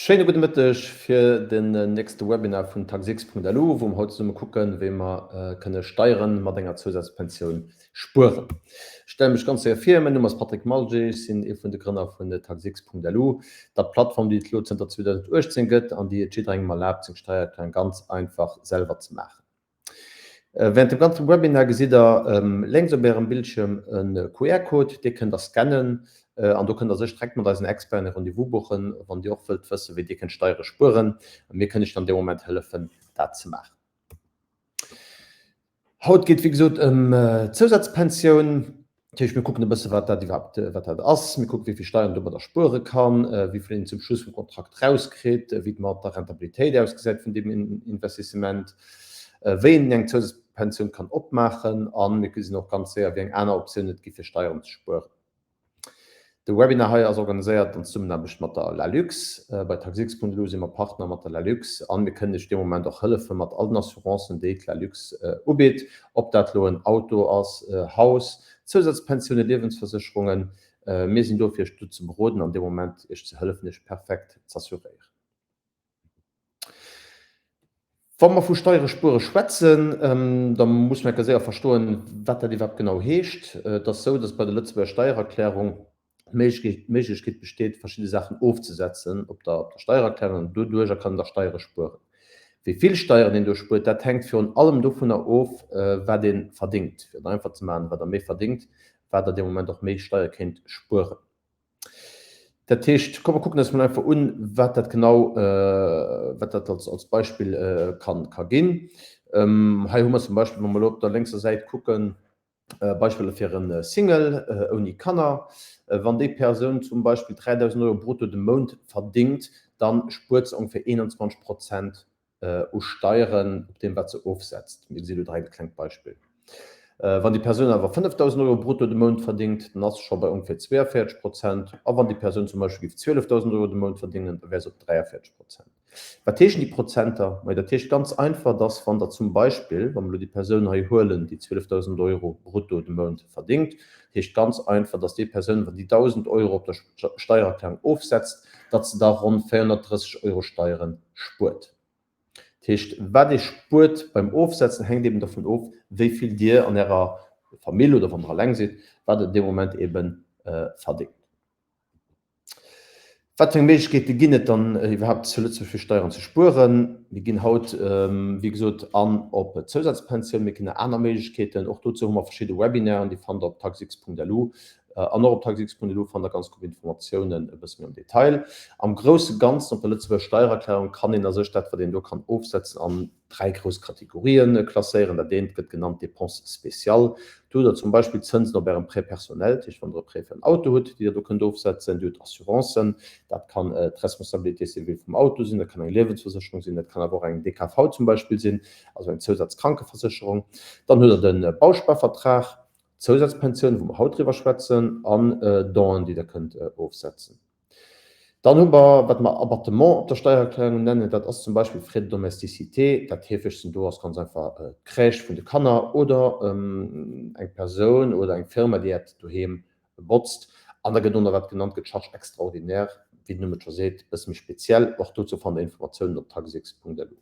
Schéine gudde Mëtteg fir den nächste Webinar vun Taxx.lu, wou mer haut zesumme kucken, wéi mer kënne Steiere mat enger Zousazpensioun spueren. Ech stelle mech ganz séier vir, Mäin Numm ass Patrick Malger, ech sinn ee vun de Grënner vun Taxx.lu, der Plattform, déi et elo zënter 2018 gëtt an déi et jidderengem erlaabt, seng Steiererklärung ganz einfach selwer ze maachen. Während dem ganzen Webinar gesitt der lénks op ärem Bildschierm e QR-Code, dee kënnt der scannen an do kënnt der sech direkt mat eisen Experten e Rendez-vous buchen, wann dir och wëllt wëssen, wéi dir kënnt Steiere spueren. Mir kënnen iech dann dee Moment hëllefen, dat ze maachen. Haut geet wéi gesot ëm d'Zousazpensioun. Dat heescht, mir kucken e bësse wat dat iwwerhaapt, wat dat ass. Mir kucken, wéi vill Steieren een domadder spuere kann, wéi vill een zum Schluss vum Kontrakt rauskritt, wéi et mat der Rentabilitéit ausgesäit vun deem Investissement, wéi een eng Zousazpensioun kann opmaachen a mir gesinn och ganz séier, wéi eng aner Optiounen et gi fir Steieren ze spueren. De Webinar hei ass organiséiert an Zesummenaarbecht mat der LALUX. Bei Taxx.lu si mer Partner mat der LALUX an mir kënnen Iech dee Moment och hëllefe mat all den Assurancen, déi d'LALUX ubitt, ob dat elo en Auto ass, Haus, Zousazpensiounen, Liewensversécherungen. Mir sinn do fir Iech do ze beroden an dee Moment Iech ze hëllefen, Iech perfekt z'assuréieren. Wa mer vu Steiere spuere schwätzen, da muss mer enker séier verstoen, wat dat iwwerhaapt genau heescht. Et ass esou, datt bei der Lëtzebuerger Steiererklärung d'Méiglechkeet besteet, verschidde Saachen ofzesetzen op der Steiererklärung an doduerjer kann een da Steiere spueren. Wéi vill Steieren een do spuert, dat hänkt virun allem dovunner of, wat ee verdéngt. Fir et einfach ze maachen, Wat Der méi verdéngt, wat Der dee Moment och méi Steiere kéint spueren. Dat heescht, komm mer kucken eis mol einfach un, wat dat genau, wat dat als, als Beispill kann, ka ginn. Hei hu mer zum Beispill, wa mer elo op der lénkser Säit kucken, Beispiller fir e Single ouni Kanner. Wann déi Persoun zum Beispill 3.000 Euro brutto de Mount verdéngt, da spuert se ongeféier 21 Prozent u Steieren op deem wat se ofsetzt. Mir gesi elo direkt e klengt Beispill. Wann déi Persoun awer 5.000 Euro brutto de Mount verdéngt, dann ass se scho bei ongeféier 42 Prozent. A wann déi Persoun zum Beispill géif 12.000 Euro de Mount verdéngen, da wär se op 43 Prozent. Wat heeschen déi Prozenter? Majo, dat heescht ganz einfach, dass wann Der zum Beispill, wa mer elo déi Persoun hei huelen, déi 12.000 Euro brutto de Mount verdéngt, heescht ganz einfach, dass déi Persoun, wann déi 1.000 Euro op der Steiererklärung ofsetzt, datt se da ronn 430 Euro Steiere spuert. Dat heescht, wat ee spuert beim Ofsetzen, hänkt eben dovun of, wéi vill Dir an Ärer Famill oder wann Der eleng sidd, wat Der dee Moment ebe verdéngt. Wat fir eng Méiglechkeete ginn et dann iwwerhaapt zu Lëtzebuerg fir Steieren ze spueren? Mir ginn haut, wéi gesot, an op d'Zousazpensioun. Mir ginn nach aner Méiglechkeeten. Och dozou hu mer verschidde Webinairen, déi fannt Der op taxx.lu. An och op taxx.lu fannt Der ganz gutt Informatiounen e bësse méi am Detail. Am grousse Ganzen op der Lëtzebuerger Steiererklärung kann een a sech dat, wat een do kann ofsetzen, an dräi grouss Kategorien klasséieren. Dat eent gëtt genannt Dépenses spéciales. Do hutt Der zum Beispill d'Zënsen op Ärem Prêt personnel, dat heescht wann Der e Prêt fir en Auto hutt, déi Der do kënnt ofsetzen. Dir hutt Assurancen, dat kann d'Responsabilité civile vum Auto sinn, dat kann eng Liewensversécherung sinn, dat kann awer och eng DKV zum Beispill sinn, also eng Zousazkrankeversécherung. Dann hutt Der de Bausparvertrag, D'Zousazpensioun, wou mer haut driwwer schwätzen, an Donen, déi Der kënnt ofsetzen. Dann hu mer, wat mer Abattement op der Steiererklärung nennen, dat ass zum Beispill Frais de domesticité. Dat heefegsten do ass ganz einfach d'Crèche vun de Kanner oder eng Persoun oder eng Firma, déi Äert Doheem botzt. An da gëtt och nach wat genannt gëtt Charges extraordinaires, wéi den Numm et scho seet, e bësse méi speziell. Och dozou fannt Der Informatiounen op taxx.lu.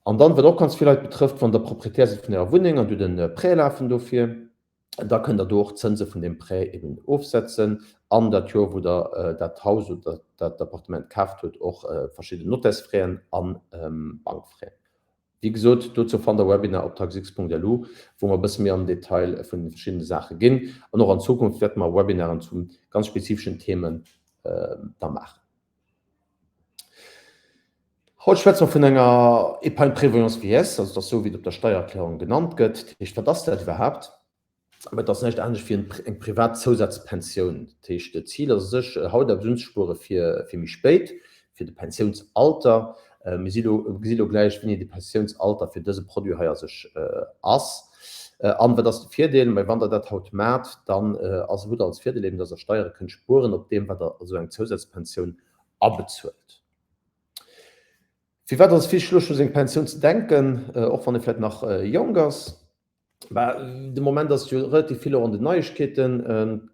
An dann, wat och ganz vill Leit betrëfft, wann Der Proprietär sidd vun Ärer Wunneng an Dir hutt e Prêt lafen dofir, da kënnt Der do och d'Zënse vun deem Prêt eben ofsetzen an dat Joer, wou Der dat Haus oder dat Appartement kaaft hutt, och verschidden Nottärsfraisen a Bankfraisen. Wéi gesot, dozou fannt Der Webinar op taxx.lu, wou mer e bësse méi am Detail vun de verschiddene Saache ginn. An och an Zukunft wäerte mer Webinaren zu ganz spezifeschen Themen da maachen. Haut schwätze mer vun enger Épargne prévoyance vieillesse, also et ass esou, wéi et op der Steiererklärung genannt gëtt. Dat heescht, wat ass dat iwwerhaapt? Mä et ass näischt anescht wéi eng privat Zousazpensioun. Dat heescht, d'Zil ass u sech, haut eppes unzespuere fir méi spéit, fir de Pensiounsalter. Mir si lo, gesi lo gläich, wéini de Pensiounsalter fir dëse Produit hei a sech ass. An wat ass de Virdeel? Mä wann Der dat haut maacht, dann ass, hutt Der als Virdeel eben, dass Der Steiere kënnt spueren op deem, wat Der esou eng Zousazpensioun abezuelt. Firwat ass et wichteg, elo scho seng Pensioun ze denken, och wann ee vläicht nach jonk ass? Bah, de Moment ass et jo relativ vill och an den Neiegkeeten.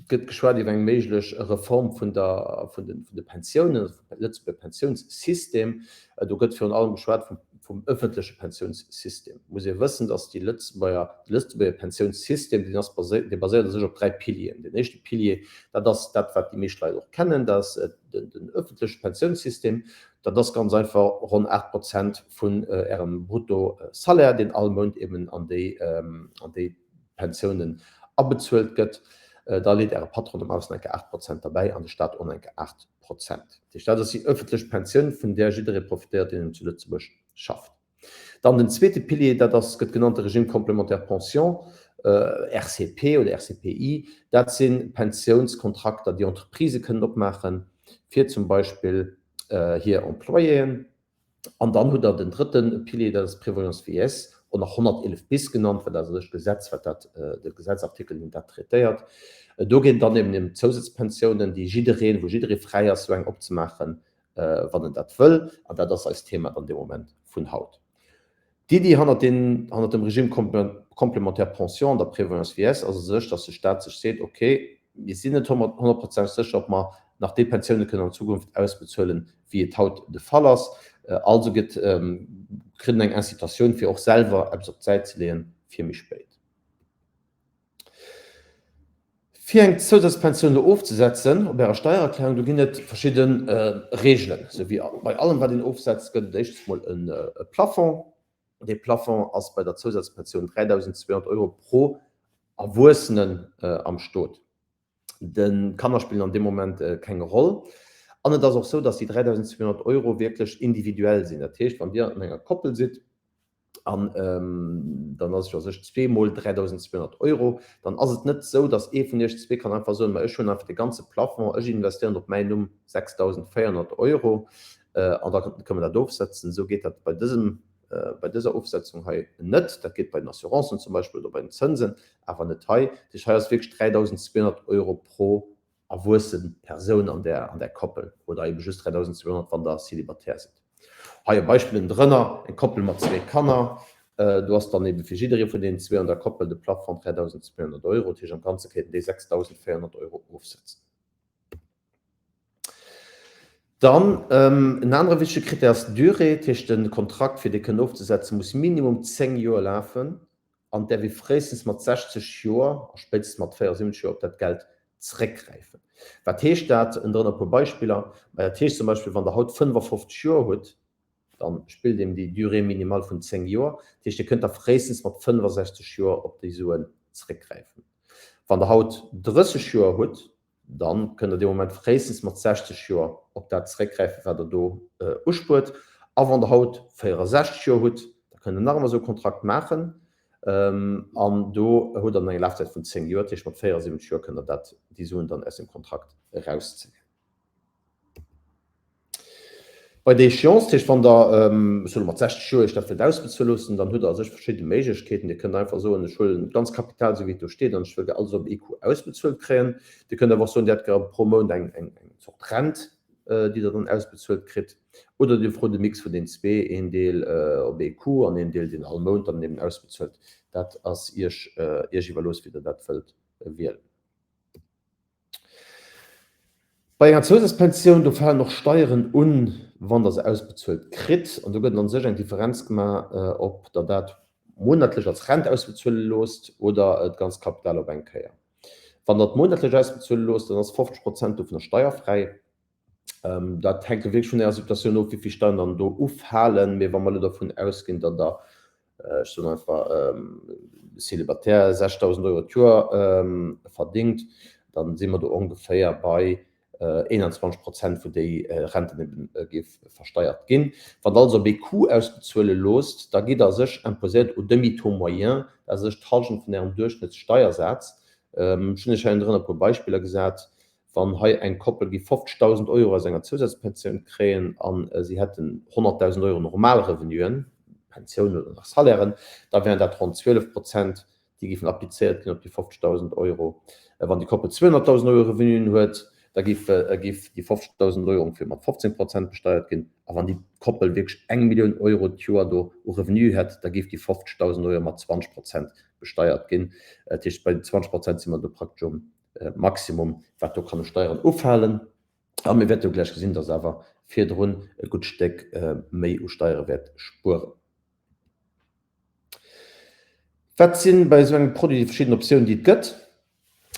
gëtt geschwat iwwer eng méiglech Reform vun der, vun de, vun de Pensiounen, also vum Lëtzebuerger Pensiounssystem. Do gëtt virun allem geschwat vum, vum öffentleche Pensiounssystem. Et muss ee wëssen, dass déi Lëtzebuerger, de Lëtzebuerger Pensiounssystem, deen ass baséiert, dee baséiert u sech op 3 Pilieren. Deen éischte Pilier, dat ass dat, wat déi meescht Leit och kennen, dat ass den, den öffentleche Pensiounssystem. Dat ass ganz einfach ronn 8 Prozent vun Ärem Bruttosalaire, deen all Mount eben an déi, an déi Pensiounen abezuelt gëtt, da leet Äre Patron am Ausland enke 8 Prozent derbäi an de Staat och enke 8 Prozent. Dat heescht, dat ass déi ëffentlech Pensioun, vun där jidderee profitéiert, deen zu Lëtzebuerg schafft. Dann den zweete Pilier, dat ass, gëtt genannt de Régime complémentaire pension, RCP oder RCPI. Dat si Pensiounskontrakter, déi Entreprisë kënnen opmaachen, fir zum Beispill hir Employéen. An dann hutt Der den drëtte Pilier, dat ass d'Prévoyance vieillesse, och nach 111 bis genannt, well dat ass u sech d'Gesetz, wat dat, de Gesetzartikel, deen dat traitéiert. Do geet et dann eben ëm d'Zousazpensiounen, déi jiddereen, wou jidderee fräi ass, esou eng opzemaachen, wann en dat wëll. An dat ass eist Thema dann dee Moment vun haut. D'Iddi hannert den, hannert dem Régime complémentaire pension an der Prévoyance vieillesse ass u sech, dass de Stat sech seet, okay, mir sinn net honnertprozenteg sécher, ob mer nach déi Pensiounen kënnen an Zukunft ausbezuelen, wéi et haut de Fall ass. Also gëtt, kritt en eng Incitatioun, fir och selwer eppes op d'Säit ze leeën fir méi spéit. Fir eng Zousazpensioun elo ofzesetzen op Ärer Steiererklärung, do ginn et verschidde Reegelen. Esou wéi bei allem, wat een ofsetzt, gëtt et éischtens mol e Plafond. Dee Plafond ass bei der Zousazpensioun 3.200 Euro pro Erwuessenen am Stot. D'Kanner spillen an deem Moment keng Roll. An et ass och esou, dass déi 3.200 Euro wierklech individuell sinn. Dat heescht, wann Dir an enger Koppel sidd, an dann ass et jo a sech zweemol 3.200 Euro, dann ass et net esou, datt ee vun iech zwee kann einfach soen, ma ech hunn einfach de ganze Plafond, ech investéieren op mäin Numm 6.400 Euro an da kënne mer dat ofsetzen. Esou geet dat bei dësem, bei dëser Ofsetzung hei net. Dat geet bei den Assurancen zum Beispill oder bei den Zënsen, awer net hei. Dat heescht, hei ass wierklech 3.200 Euro pro erwuesse Persoun an där an där Koppel oder ebe just 3.200, wann Der célibataire sidd. Hei e Beispill ënnendrënner, eng Koppel mat zwee Kanner, do ass dann ebe fir jidderee vun deenen zwee an der Koppel de Plafond 3.200 Euro, dat heescht am Ganze kéinten déi 6.400 Euro ofsetzen. Dann en anere wichtege Krittär ass d'Durée, dat heescht de Kontrakt, fir dee kënnen ofzesetzen, muss minimum 10 Joer lafen an däerf ee fréistens mat 60 Joer a spéitstens mat 74 Joer op dat Geld zeréckgräifen. Wat heescht dat? Ënnendrënner e puer Beispiller. Mä dat heescht zum Beispill, wann Der haut 55 Joer hutt, da spillt eben déi Durée minimale vun 10 Joer. Dat heescht, Dir kënnt da fréistens mat 65 Joer op déi Suen zeréckgräifen. Wann Der haut 30 Joer hutt, Dann kënnt der dee Moment fréistens mat 60 Joer op dat zeréckgräifen, wat der do uspuert. A wann der haut 64 Joer hutt, da kënnt der nach ëmmer esou e Kontrakt maachen. An do hutt der dann eng Lafzäit vun 10 Joer. Dat heescht, mat 74 Joer kënnt der dat, déi Suen dann aus dem Kontrakt erauszéien. Bei der Échéance, dat heescht wann Der, ech soe lo mat 60 Joer, Iech dat wëllt ausbezuele loossen, dann hutt Der a sech verschidde Méiglechkeeten. Dir kënnt einfach soen, ech huelen d'ganz Kapital esou wéi et do steet an ech wëll alles op ee Coup ausbezuelt kréien. Dir kënnt awer och soen, Dir hätt gär pro Mount eng Zort Rent, déi Der dann ausbezuelt kritt. Oder Dir frot e Mix vun den zwee, een Deel op ee Coup an een Deel, deen all Mount dann eben ausbezuelt. Dat ass Iech iwwerlooss, wéi Der dat wëllt wielen. Bei enger Zousazpensioun, do falen och Steieren un, wann Der se ausbezuelt kritt. An do gëtt an sech eng Differenz gemaach, ob Der dat monatlech als Rent ausbezuele loosst oder d'ganzt Kapital op eng Kéier. Wann Der et monatlech ausbezuele loosst, dann ass 50 Prozent dovunner steierfräi. Dat hänkt elo wierklech vun Ärer Situatioun of, wéi vill Steieren dann do ufalen. Mee wa mer elo dervun ausginn, datt Der ech soen einfach, Célibataire 6.000 Euro d'Joer verdingt, da si mer do ongeféier bei 21 Prozent, wou déi Renten eben géif versteiert ginn. Wann Der also op ee Coup ausbezuele loosst, da gitt Der sech imposéiert au demi-taux moyen, dat ass u sech d'Hallschent vun Ärem Duerchschnëttssteiersaz. Ech hunn Iech hei ënnendrënner e puer Beispiller gesat. Wann hei eng Koppel géif 50.000 Euro aus enger Zousazpensioun kréien a si hätten 100.000 Euro normal Revenuen, Pensioun oder nach Salairen, da wären dat ronn 12 Prozent, déi géifen applizéiert ginn op déi 50.000 Euro. Wann déi Koppel 200.000 Euro Revenuen huet, da géif déi 50.000 Euro ongeféier mat 15 Prozent besteiert ginn. A wann déi Koppel wierklech eng Millioun Euro d'Joer do u Revenu hätt, da géif déi 50.000 Euro mat 20 Prozent besteiert ginn. Dat heescht, bei den 20 Prozent si mer do praktesch um. Maximum, wat do kann u Steieren ufalen. A mir wäerte jo gläich gesinn, dass awer virdrun e gutt Stéck méi u Steiere wäert spueren. Wat si bei esou engem Produit déi verschidden Optiounen, déi et gëtt?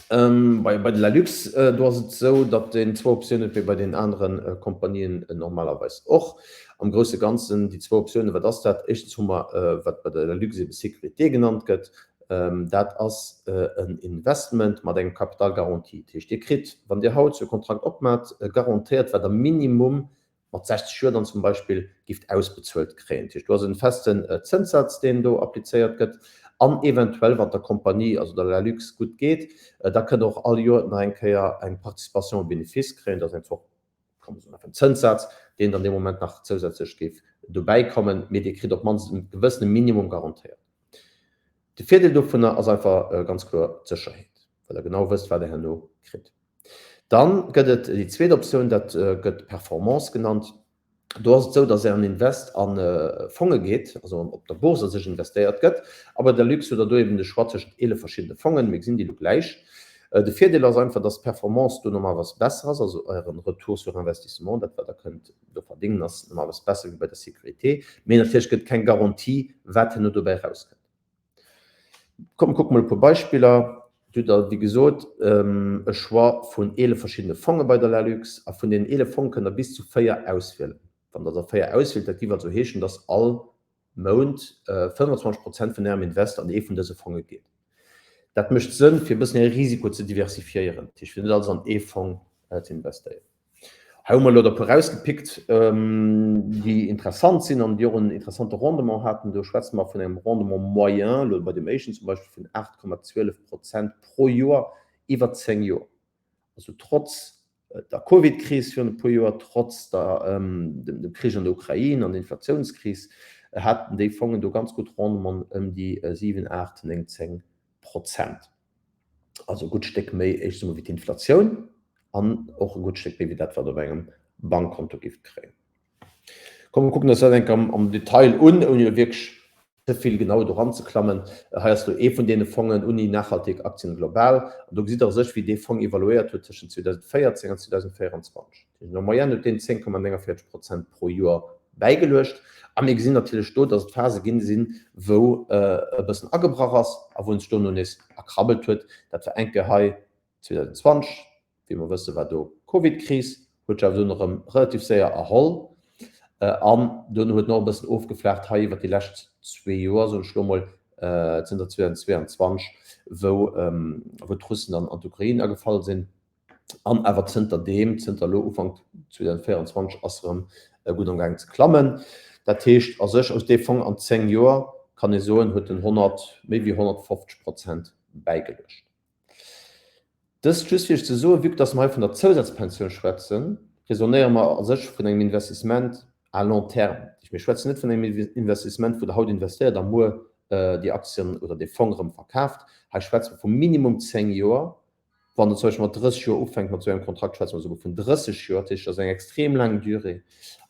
Bei bei de Lalux, do ass et esou, datt een zwou Optiounen huet, wéi bei den anere Kompanien normalerweis och. Am grousse Ganzen déi zwou Optiounen, wat ass dat? Éischtens hu mer, wat bei der Lalux ebe Sécurité genannt gëtt. Dat ass en Investment mat engem Capital garanti. Dat heescht, Dir kritt, wann Dir haut sou e Kontrakt opmaacht, garantéiert, wat am Minimum mat 60 Joer dann zum Beispill gifft ausbezuelt kréien. Dat heescht, do ass e festen Zënssaz, deen do applizéiert gëtt an eventuell, wann der Kompanie, also der Lalux, gutt geet, da kënnt Der och all Joer nach eng Kéier eng Participation au bénéfice kréien. Dat ass eng Zort, kann ee soen, enfin Zënssaz, deen dann dee Moment nach zousätzlech géif dobäi kommen, mee Dir kritt op d'mannst e gewëssene Minimum garantéiert. De Virdeel dovunner ass einfach ganz kloer d'Sécherheet, well Der genau wësst, wat Der herno kritt. Dann gëtt et déi zweet Optioun, dat gëtt Performance genannt. Do ass et esou, dass Ären Invest a Fonge geet, also op der Bourse a sech investéiert gëtt. A bei der Lux hutt Der do eben de Choix tëschent 11 verschiddene Fongen. Mir gesinn déi elo gläich. De Virdeel ass einfach, dass d'Performance do normalerweis besser ass, also Ären Retour sur investissement, dat wat Der kënnt do verdéngen, ass normalerweis besser wéi bei der Sécurité. Mee natierlech gëtt et keng Garantie, wat herno dobäi erauskënnt. Komm mir kucke mol e puer Beispiller. Dir hutt der, wéi gesot, e Choix vun 11 verschiddene Fonge bei der Lalux a vun deenen 11 Fonge kënnt der bis zu 4 auswielen. Wann der der 4 auswielt, dat géif also heeschen, dass all Mount 25 Prozent vun Ärem Invest an ee vun dëse Fonge geet. Dat mécht Sënn, fir e bëssen Äre Risiko ze diversifiéieren, dat heescht fir net alles an ee Fong ze investéieren. Hei hu mer elo der puer erausgepickt, déi interessant sinn an déi och en interessante Rendement haten. Do schwätze mer vun engem Rendement moyen, elo bei deem éischten zum Beispill, vun 8,12 Prozent pro Joer iwwer 10 Joer. Also trotz der Covidkris virun e puer Joer, trotz der, dem Krich an der Ukrain an der Inflatiounskris, haten déi Fongen do ganz gutt Rendementen ëm déi 7, 8, 9, 10 Prozent. Also e gutt Stéck méi éischtens emol wéi d'Inflatioun an och e gutt Stéck méi wéi dat, wat Der op engem Bankkonto géift kréien. Komm mir kucken eis dat eng Kéier am Detail un, ouni elo wierklech ze vill genau do ranzeklammen. Hei ass elo ee vun deene Fongen, Uni Nachhaltig Aktien Global. An do gesitt Der u sech, wéi dee Fong evaluéiert huet tëschent 2014 an 2024. En moyenne huet deen 10,49 Prozent pro Joer bäigeluecht. A mir gesinn natierlech do, datt et Phase ginn sinn, wou e bëssen agebrach ass a wou en sech dono nees erkrabbelt huet. Dat war eng Kéier hei 2020, wéi mer wëssen, war do Covid-Kris, huet sech awer dono erëm relativ séier erholl an dono huet en och e bëssen ofgeflaacht hei iwwert déi lescht zwee Joer, soen ech elo mol, zënter 2022, wou d'Russen dann an d'Ukrain agefall sinn. An awer zënter deem, zënter elo Ufank 2024 ass erëm gutt am gaang ze klammen. Dat heescht a sech aus dee Fong an 10 Joer, kann ee soen, huet en 100, méi wéi 150 Prozent bäigeluecht. Dëst just fir Iech ze soen, vue que dass mer hei vun der Zousazpensioun schwätzen, raisonnéiere mer a sech vun engem Investissement à long terme. Dat heescht, mir schwätzen net vun engem Investissement, wou Der haut investéiert a muer déi Aktien oder dee Fong erëm verkaaft. Hei schwätze mer vu minimum 10 Joer. Wann Der zum Beispill mat 30 Joer ufänkt mat esou engem Kontrakt, schwätze mer esouguer vun 30 Joer. Dat heescht, dat ass eng extrem laang Durée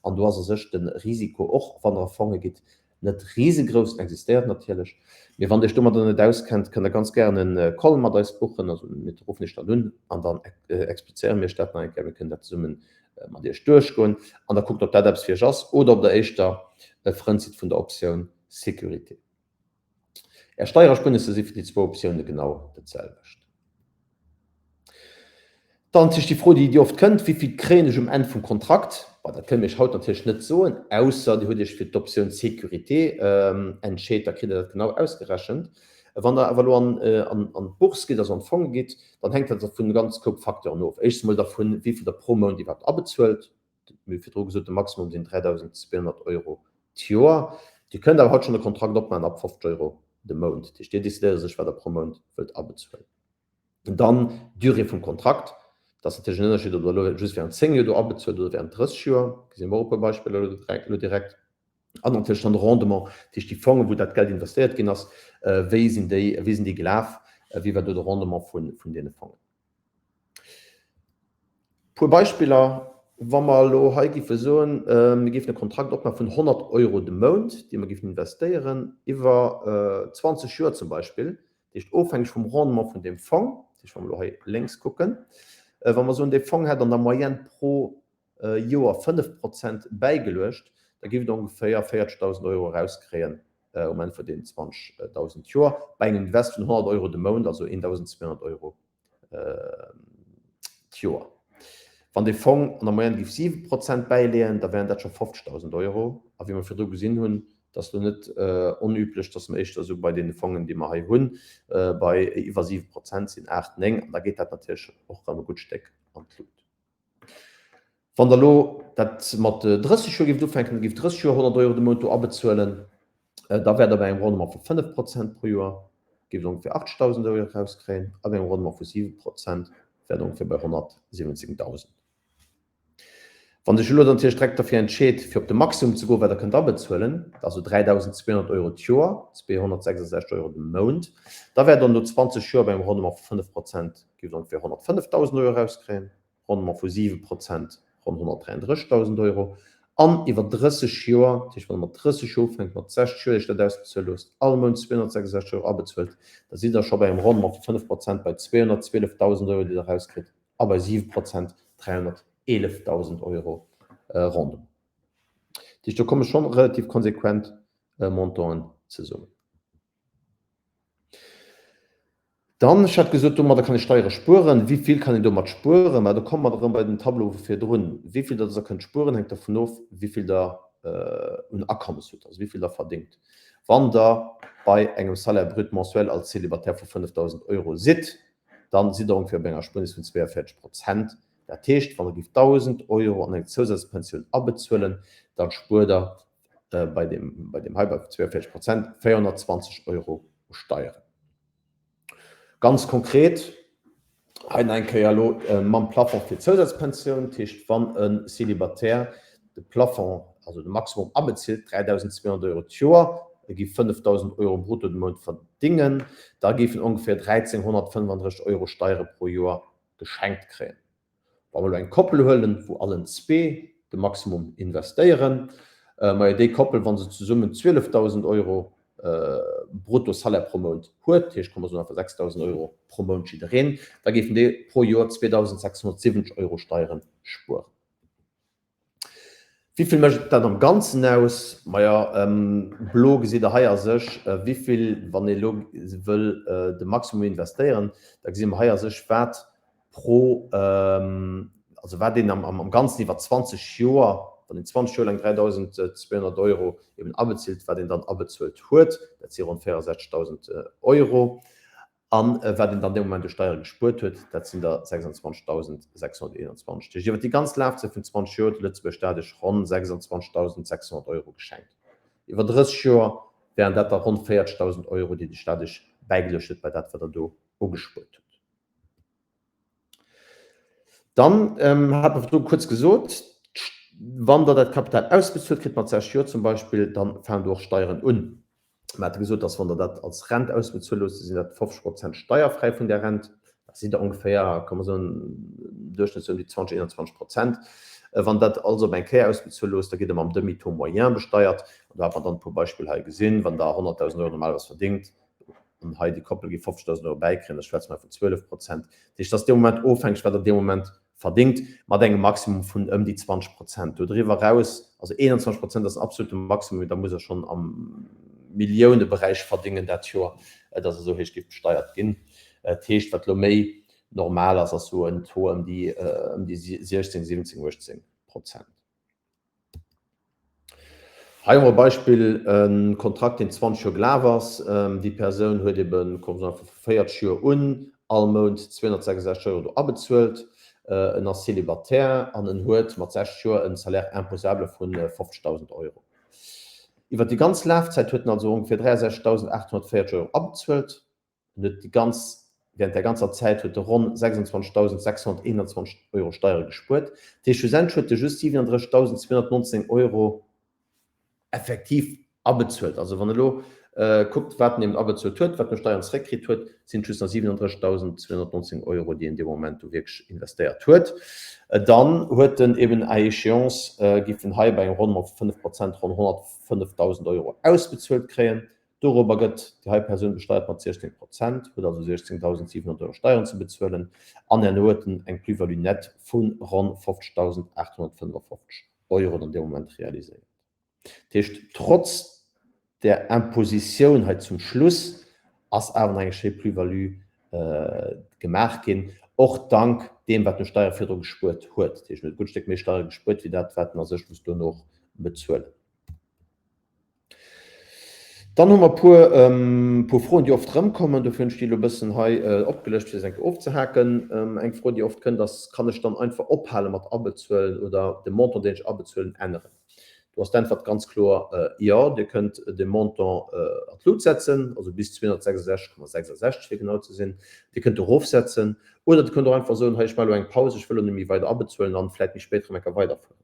an do ass a sech de Risiko, och wann Der a Fonge gitt, net risegrouss. En existéiert natierlech. Mee wann Der Iech domadder net auskennt, kënnt Der ganz gären e Call mat eis buchen. Also mir ruffen Iech dann un an dann explizéiere mir Iech dat nach eng Kéier. Mir kënnen dat zesumme mat Iech duerchgoen an da kuckt, ob dat eppes fir Iech ass oder ob Der éischter e Frënd sidd vun der Optioun Sécurité. Är Steiererspuernisse si fir déi zwou Optioune genau dat selwecht. Dann natierlech déi Fro, déi oft kënnt, Wéi vill kréien ech um Enn vum Kontrakt? Bon, dat kënne mir Iech haut natierlech net soen, ausser Dir hutt Iech fir d'Optioun Sécurité entscheet, da kritt Der dat genau ausgerechent. Wann Der awer elo an d'Bourse gitt, also an d'Fonge gitt, dann hänkt dat vun e ganz Koup Facteuren of. Éischtens emol dervun, wéi vill Der pro Mount iwwerhaapt abezuelt. Mir hu virdru gesot, de Maximum sinn 3.200 Euro d'Joer. Dir kënnt awer haut schonn e Kontrakt opmaachen ab 50 Euro de Mount. Dat heescht, Dir decidéiert sech, wat Der pro Mount wëllt abezuelen. Dann d'Durée vum Kontrakt. Dat ass natierlech en Ënnerscheed, ob Der elo just während 10 Joer do abezuelt oder während 30 Joer. Gesi mer och e puer Beispiller elo direkt. An natierlech dann de Rendement, dat heescht déi Fongen, wou dat Geld investéiert ginn ass, wéi sinn déi, wéi sinn déi gelaf, wéi war do de Rendement vun deene Fongen. Puer Beispiller, Wa mer elo hei géife soen, mir géifen e Kontrakt opmaache vun 100 Euro de Mount, dee mer géifen investéieren iwwer 20 Joer zum Beispill, dat heescht ofhängeg vum Rendement vun deem Fong. Dat heescht, wa mer elo hei lénks kucken, wa mer soen, dee Fong hätt an der Moyenne pro Joer 5 Prozent bäigeluecht, da géif et ongeféier 40.000 Euro erauskréien um Enn vun deenen 20.000 Joer, bei engem Invest vun 100 Euro de Mount, also 1.200 Euro d'Joer. Wann dee Fong an der Moyenne géif 7 Prozent bäileeën, da wären dat scho 50.000 Euro. A wéi mer virdru gesinn hunn, et ass elo net onüblech, dass mer éischter esou bei deene Fongen, déi mer hei hunn, bei iwwer 7 Prozent sinn, 8, 9, an da geet dat natierlech och erëm e gutt Stéck an d'Lut. Wann Der elo dat mat 30 Joer géift ufänken, géift 30 Joer 100 Euro de Mount do abezuelen, da wäert Der bei engem Rendement vu 5 Prozent pro Joer, géift Der ongeféier 80.000 Euro erauskréien, a bei engem Rendement vu 7 Prozent wäert Der ongeféier bei 117.000. Wann Der sech elo natierlech direkt derfir entscheet, fir op de Maximum ze goen, wat Der kënnt abezuelen, also 3.200 Euro d'Joer, 266 Euro de Mount, da wäert Der no 20 Joer bei engem Rendement vu 5 Prozent, géift Der ongeféier 105.000 Euro erauskréien. Rendement vu 7 Prozent ronn 133.000 Euro an iwwer 30 Joer, dat heescht wann Der mat 30 Joer ufänkt, mat 60 Joer Iech dat ausbezuele loosst, all Mount 266 Euro abezuelt, da sidd Der scho bei engem Rendement vu 5 Prozent bei 212.000 Euro, déi Der erauskritt, a bei 7 Prozent 311.000 Euro Rendement. Dat heescht do komme schonn relativ konsequent Montanten zesummen. Dann, ech hat gesot, domadder kann ee Steiere spueren. Wéi vill kann een domat spueren? Mä do komme mer erëm bei den Tableau vu virdrun. Wéi vill Der kënnt spueren, hänkt dervun of, wéi vill Der un Akommes hutt, also wéi vill Der verdéngt. Wann Der bei engem Salaire brut mensuel als Célibataire vu 5.000 Euro sidd, dann sidd Der ongeféier bei enger Erspuernis vun 42 Prozent. Dat heescht, wann Der géift 1.000 Euro an eng Zousazpensioun abezuelen, da spuert Der bei deem, bei deem hei bei 42 Prozent 420 Euro u Steieren. Ganz konkret hei nach eng Kéier elo mam Plafond fir d'Zousazpensioun, dat heescht wann e Célibataire de Plafond, also de Maximum abezilt, 3.200 Euro d'Joer, e géif 5.000 Euro brutto de Mount verdingen, da géif en ongeféier 1.335 Euro Steiere pro Joer geschenkt kréien. Wa mer elo eng Koppel huelen, wou allen zwee de Maximum investéieren, majo déi Koppel, wa se zesummen 12.000 Euro brutto Salaire pro Mount huet, dat heescht, komme mer soen einfach 6.000 Euro pro Mount jiddereen, da géifen déi pro Joer 2.670 Euro Steiere spueren. Wéi vill mécht dat am Ganzen aus? Majo, blo gesitt Der hei a sech, wéi vill, wann ee elo wëll de Maximum investéieren, da gesi mer hei a sech, wat pro, also wat een am Ganzen iwwer 20 Joer, wann een 20 Joer laang 3.200 Euro eben abezilt, wat een dann abezuelt huet, dat si ronn 64.000 Euro. A wat een dann dee Moment u Steiere gespuert huet, dat sinn der 26.621. Dat heescht, iwwer déi ganz Lafzäit vun 20 Joer huet de Lëtzebuerger Staat Iech ronn 26.600 Euro geschenkt. Iwwer 30 Joer wären dat da ronn 40.000 Euro, déi de Staat Iech bäigeluecht huet bei dat, wat Der do ugespuert hutt. Dann hat mer virdru kuerz gesot, wann Der dat Kapital ausbezuelt kritt mat 60 Joer zum Beispill, dann falen do och Steieren un. Mer hate gesot, dass wann Der dat als Rent ausbezuele loosst, da sinn dat 50 Prozent steierfräi vun där Rent. Dat sinn der ongeféier, ka mer soen, im Duerchschnëtt esou ëm déi 20, 21 Prozent. Wann Der dat alles op eng Kéier ausbezuele loosst, da gitt Der mam Demi-taux moyen besteiert. An do hat mer dann e puer Beispiller hei gesinn. Wann Der 100.000 Euro normalerweis verdéngt, an hei déi Koppel géif 50.000 Euro bäikréien, da schwätze mer vun 12 Prozent. Dat heescht, dat ass dee Moment ofhängeg, wat Der dee Moment verdéngt, mat engem Maximum vun ëm déi 20 Prozent. Do driwwer eraus, also 21 Prozent ass den absolute Maximum, da muss Der schonn am Milliouneberäich verdéngen dat Joer, dass Der esou héich géift besteiert ginn. Dat heescht, wat elo méi normal ass, ass esou en Taux ëm déi ëm déi 16, 17, 18 Prozent. Hei hu mer e Beispill, e Kontrakt, deen 20 Joer gelaf ass. Déi Persoun huet ebe, kommen se einfach vu 40 Joer un, all Mount 266 Euro do abezuelt. En ass Célibataire an en huet mat 60 Joer en Salaire imposable vu 50.000 Euro. Iwwer déi ganz Lafzäit huet en also ongeféier 63.840 Euro abezuelt. En huet déi ganz, während där ganzer Zäit huet e ronn 26.621 Euro Steiere gespuert. Dat heescht, schlussendlech huet e just 37.219 Euro effektiv abezuelt. Also wann e elo kuckt, wat en eben abezuelt huet, wat en u Steieren zeréckkritt huet, sinn et just nach 37.219 Euro, déi en dee Moment do wierklech investéiert huet. Dann huet en eben à échéance, géif en hei bei engem Rendement vu 5 Prozent ronn 105.000 Euro ausbezuelt kréien. Dorobber gëtt déi hei Persoun besteiert mat 16 Prozent, huet also 16.700 Euro Steieren ze bezuelen an herno huet en eng Plus-value nette vu ronn 50.855 Euro dann dee Moment realiséiert. Dat heescht, trotz där Impositioun hei zum Schluss ass awer nach eng schéi Plus-value gemaach ginn, och dank deem, wat en u Steiere virdru gespuert huet. Dat heescht, en huet e gutt Stéck méi Steiere gespuert wéi dat, wat en a sech muss dono och bezuelen. Dann hu mer e puer, puer Froen, déi oft erëmkommen. Dofir hunn ech déi elo e bëssen hei opgelëscht, fir se eng Kéier ofzehaken. Eng Fro, déi oft kënnt, ass, Kann ech dann einfach ophale mat abezuelen oder de Montant, deen ech abezuelen, änneren? Do ass d'Äntwert ganz kloer, Jo, Dir kënnt de Montant an d'Lut setzen, also bis 266,66 fir genau ze sinn. Dir kënnt erofsetzen oder Dir kënnt och einfach soen, Hei, ech maache elo eng Paus, ech wëll elo net méi weider abezuelen an vläicht méi spéit erëm eng Kéier weiderfueren.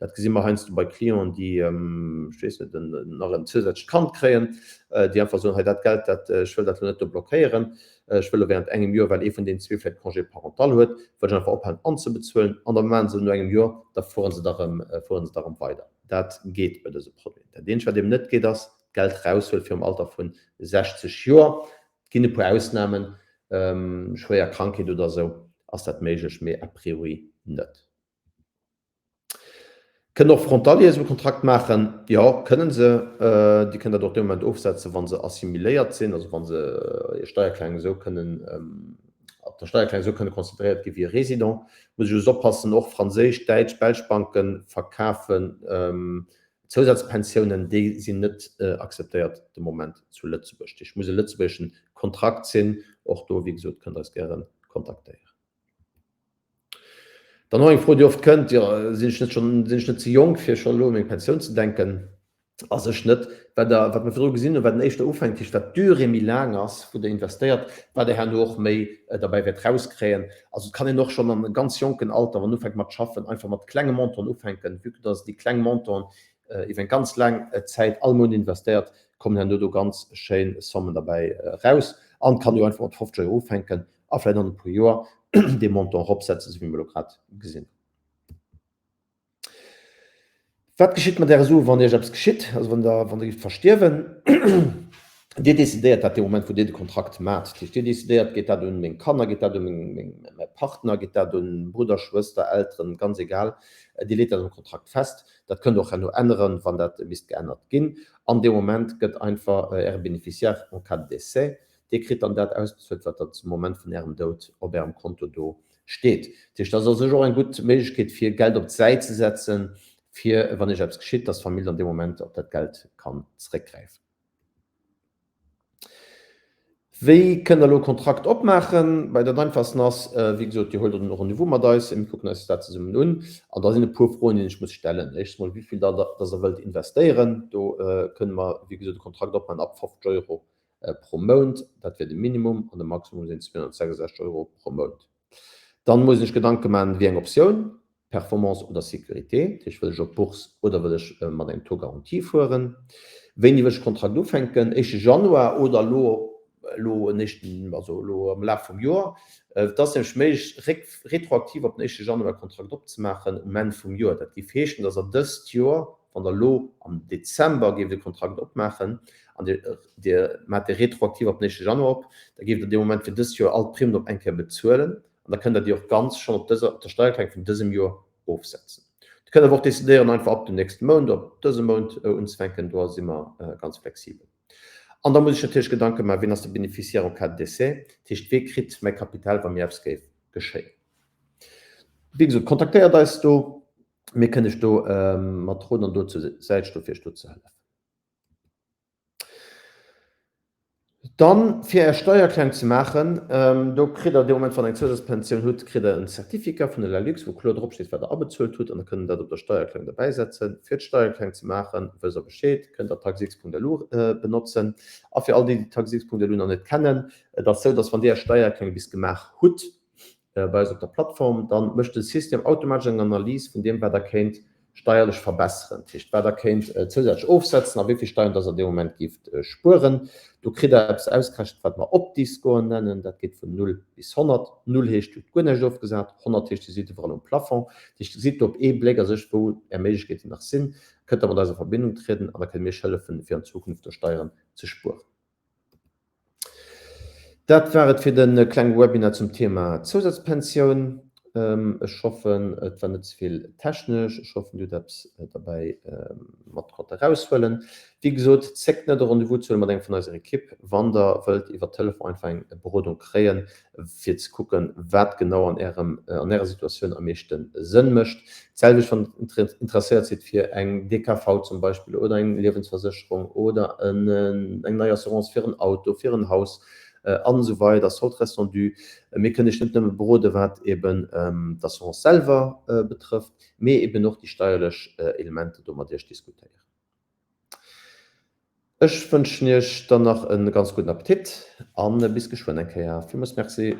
Dat gesi mer heiansdo bei Clienten, déi, ech weess net, nach en zousätzlecht Kand kréien, déi einfach soen, hei dat Geld, dat, ech wëll dat elo net do blockéieren, ech wëll elo während engem Joer, well ee vun deenen zwee vläicht Congé parental huet, wëll ech einfach ophalen anzebezuelen. An da maache se no engem Joer, da fuere se da erëm, fuere se da erëm weider. Dat geet bei dëse Produiten. Dat eenzegt, wat eben net geet, ass d'Geld eraushuelen virum Alter vu 60 Joer. Et ginn e puer Ausnamen, schwéier Krankheet oder esou ass dat méiglech, mee a priori net. Kënnen och Frontaliers esou e Kontrakt maachen? Jo, kënnen se. Déi kënnen dat och dee Moment ofsetzen, wa se assimiléiert sinn, also wa se hir Steiererklärung esou kënnen, op der Steiererklärung esou kënne consideréiert gi wéi e Résident. Muss ee just oppassen, och franséisch, däitsch, belsch Banke verkafen Zousazpensiounen, déi sinn net akzeptéiert de Moment zu Lëtzebuerg. Dat heescht, muss e lëtzebuergeschen Kontrakt sinn. Och do, wéi gesot, kënnt Der eis gäre kontaktéieren. Dann och eng Fro, déi oft kënnt, jo, sinn ech net schonn, sinn ech net ze jonk, fir scho elo u meng Pensioun ze denken? A sech net. Wat Der, wat mer virdru gesinn hunn, wat en éischter ufänkt, heescht, wat d'Durée méi laang ass, wou Der investéiert, wat Der herno och méi derbäi wäert rauskréien. Also et kann een och schonn an ganz jonken Alter, wann en ufänkt mat schaffen, einfach mat klenge Montanten ufänken, vue que dass déi kleng Montanten iwwer eng ganz laang Zäit all Mount investéiert, kommen herno do ganz schéin Sommen derbäi raus. An et kann ee jo einfach mat 50 Euro ufänken a vläicht an e puer Joer dee Montant eropsetzen, esou wéi mer elo grad gesinn hunn. Wat geschitt mat Äre Sue wann Iech eppes geschitt, also wann Der, wann Der gift verstierwen? Dir decidéiert dat dee Moment, wou Dir de Kontrakt maacht. Dat heescht, Dir decidéiert, geet dat un meng Kanner, geet dat u meng, meng, mäi Partner, geet dat un Brudder, Schwëster, Elteren, ganz egal. Dir leet dat am Kontrakt fest. Dat kënnt Der och herno änneren, wann dat misst geännert ginn. An dee Moment gëtt einfach Äre Bénéficiaire en cas de décès Dir kritt dann dat ausbezuelt, wat der zum Moment vun Ärem Doud op Ärem Konto do steet. Dat heescht, dat ass a sech och eng gutt Méiglechkeet, fir Geld op d'Säit ze setzen, fir, wann Iech eppes geschitt, dass d'Famill dann dee Moment op dat Geld kann zeréckgräifen. Wéi kënnt Der elo e Kontrakt opmaachen? Bei dat einfachsten ass, wéi gesot, Dir huelt e Rendez-vous mat eis, mir kucken eis dat zesummen un. An da sinn e puer Froen, déi ech muss stellen. Éischtens mol, wéi vill der dass Der wëllt investéieren. Do kënne mer, wéi gesot, e Kontrakt opmaachen ab 50 Euro pro Mount, dat wier de Minimum, an de Maximum sinn 266 Euro pro Mount. Dann muss een sech Gedanke maachen, wéi eng Optioun, Performance oder Sécurité, dat heescht wëll ech op d'Bourse oder wëll ech mat engem Taux garanti fueren. Wéini wëll ech de Kontrakt ufänken, éischte Januar oder elo elo en éischten, also elo am Laf vum Joer. Et ass nämlech méiglech, retroaktiv op den éischte Januar e Kontrakt opzemaachen um Enn vum Joer. Dat géif heeschen, datt Der dëst Joer, wann Der elo am Dezember géift e Kontrakt opmaachen an Dir Dir maacht dee retroaktiv op den éischte Januar op, da géift Der dee Moment fir dëst Joer all d'Primmen op eng Kéier bezuelen an da kënnt Der déi och ganz schonn op dëser, op der Steiererklärung vun dësem Joer ofsetzen. Dir kënnt awer och decidéieren, einfach ab dem nächste Mount, op dësem Mount unzefänken, do si mer ganz flexibel. An da muss ech natierlech Gedanke maachen, wien ass de Bénéficiaire en cas de décès, dat heescht, wee kritt mäi Kapital, wa mir eppes géif geschéien. Wéi gesot, kontaktéiert eis do, mir kënnen iech do mat Rot an Dot zur Säit stoen, fir iech do ze hëllefen. Dann, fir Är Steiererklärung ze maachen, do kritt Der dee Moment, wann Der eng Zousazpensioun hutt, kritt Der en Certificat vun der LALUX, wou kloer dropsteet, wat Der abezuelt hutt, an da kënnt Der dat op der Steiererklärung derbäisetzen. Fir d'Steiererklärung ze maachen, wësst Der Bescheed, kënnt Der taxx.lu benotzen. A fir all déi, déi taxx.lu nach net kennen, Et ass sou, dass wann Dir Är Steiererklärung bis gemaach hutt bei eis op der Plattform, dann mécht de System automatesch eng Analys vun deem, wat Der kéint. steierlech verbesseren, dat heescht wat Der kéint zousätzlech ofsetzen a wéi vill Steieren dass Der dee Moment géift spueren. Do kritt Der eppes ausgerechent, wat mer Opti-Score nennen. Dat geet vun 0 bis 100. Null heescht, Dir hutt guer näischt ofgesat, 100 heescht, Dir sidd iwwerall um Plafond. Dat heescht, Dir gesitt do op ee Bléck a sech, wou Är Méiglechkeeten nach sinn. Kënnt Der mat eis a Verbindung trieden an da kënne mir Iech hëllefen, fir an Zukunft do Steieren ze spueren. Dat war et fir de klenge Webinar zum Thema Zousazpensioun. Ech hoffen, et war net ze vill technesch. Ech hoffen, Dir hutt eppes derbäi mat konnte eraushuelen. Wéi gesot, zéckt net, e Rendez-vous ze huele mat engem vun eiser Ekipp, wann Der wëllt iwwer Telefon einfach eng Berodung kréien, fir ze kucken, wat genau an Ärem, an Ärer Situatioun am meeschte Sënn mécht. D'selwecht, wann Der interesséiert sidd fir eng DKV zum Beispill oder eng Liewensversécherung oder eng nei Assurance fir en Auto, fir en Haus an esou weider, Solde restant dû. Mir kënnen Iech net nëmme berode wat eben d'Assurance selwer betrëfft, mee eben och déi steierlech Elementer do mat Iech diskutéieren. Ech wënschen Iech dann nach e ganz gudden Appetit a bis geschwënn eng Kéier. Villmools Merci.